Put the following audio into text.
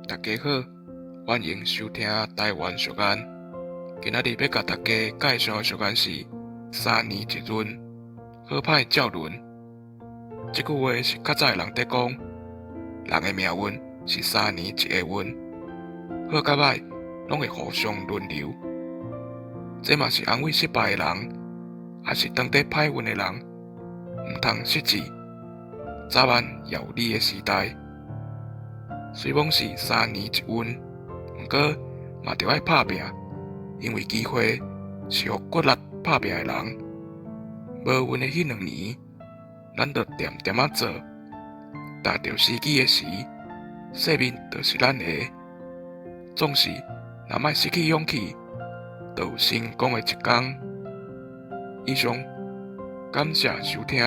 大家好，歡迎收聽台灣俗諺。今仔日欲共大家介紹的俗諺是“三年一閏，好歹照輪”。這句話是較早的人佇講，人的命運是三年一个運，好佮歹攏會互相輪流。這嘛是安慰失敗的人，抑是當佇歹運的人，毋通失志，早晚會有你的時代。雖罔是三年一運，毋過嘛著愛拍拚，因為機會是予骨力拍拚的人。無運的彼2年，咱著恬恬仔做，踏著時機的時，世面就是咱的。總是若莫失去勇氣，就有成功的一工。以上，感謝收聽。